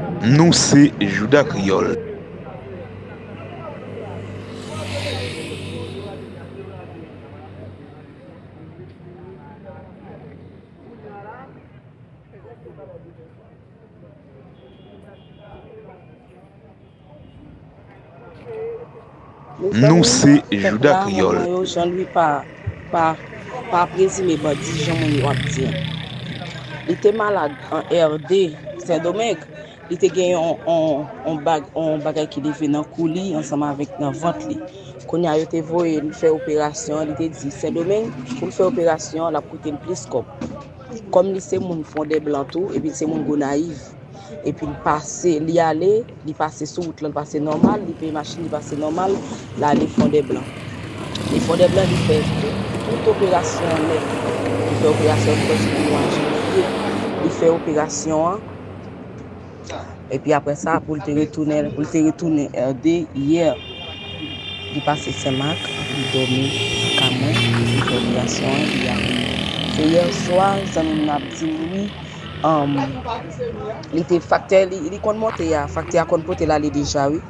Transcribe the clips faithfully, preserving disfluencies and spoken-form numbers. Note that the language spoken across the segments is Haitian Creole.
Nou se Jouda Kreyòl. Nou se Jouda Kreyòl. Manman yo, Jean Louis pa, pa, pa prezime bandi, jan moun yo ap di an. Li te malad an R D, Sendomeng. Li te gen yon, yon, yon bag, yon bagay ki leve nan kou li ansanm avèk nan vant li. Kounye a, yo te voye l fè operasyon an. Li te di Sendomeng, pou l fè operasyon an, l ap koute l plis kòb. Kòm li se moun Fondèblan tou, epi l se moun Gonayiv, epi l pase, li ale, li pase sou wout lan, li pase nòmal, li peye machin, li pase nòmal, l ale Fondèblan. E Fondèblan, li fè tout operasyon an nèt. Li fè operasyon an prèske mwa janvye. Li fè operasyon an. Epi apre sa, pou l te retounen, pou l te retounen R D yè, li pase Senmak, li dòmi nan ka mwen, li fè operasyon an, li ale. Se yè swa, zanmi m nan ap di m wi, um, li te faktè, li, li konn monte a, faktè a konn pote l ale deja wi.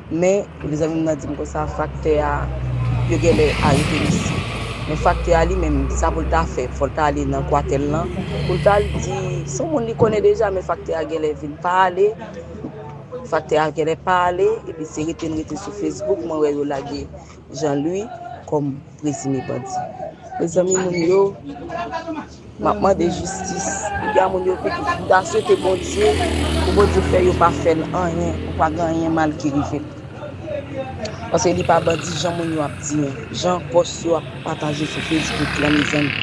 Men, zanmi m nan di m konsa, faktè a, yo genlè arete misye. Men faktè a li menm, sa pou l ta fè, fò l ta ale nan kwatèl lan. Pou l ta al di, se yon moun li konnen deja, men faktè a genlè vin pa ale. Faktè a genlè pa ale, epi se rete n rete sou Facebook, mwen wè yo lage Jean Louis kòm prezime bandi. Mezanmi, moun yo, m ap mande jistis. Piga moun yo, m ta swete Bondye, pou Bondye fè yo pa fè l anyen, pou pa gen anyen mal ki rive l. Paske li pa bandi, jan moun yo ap di an, jan pòs yo ap pataje sou Facebook lan, mezanmi.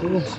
Ouf.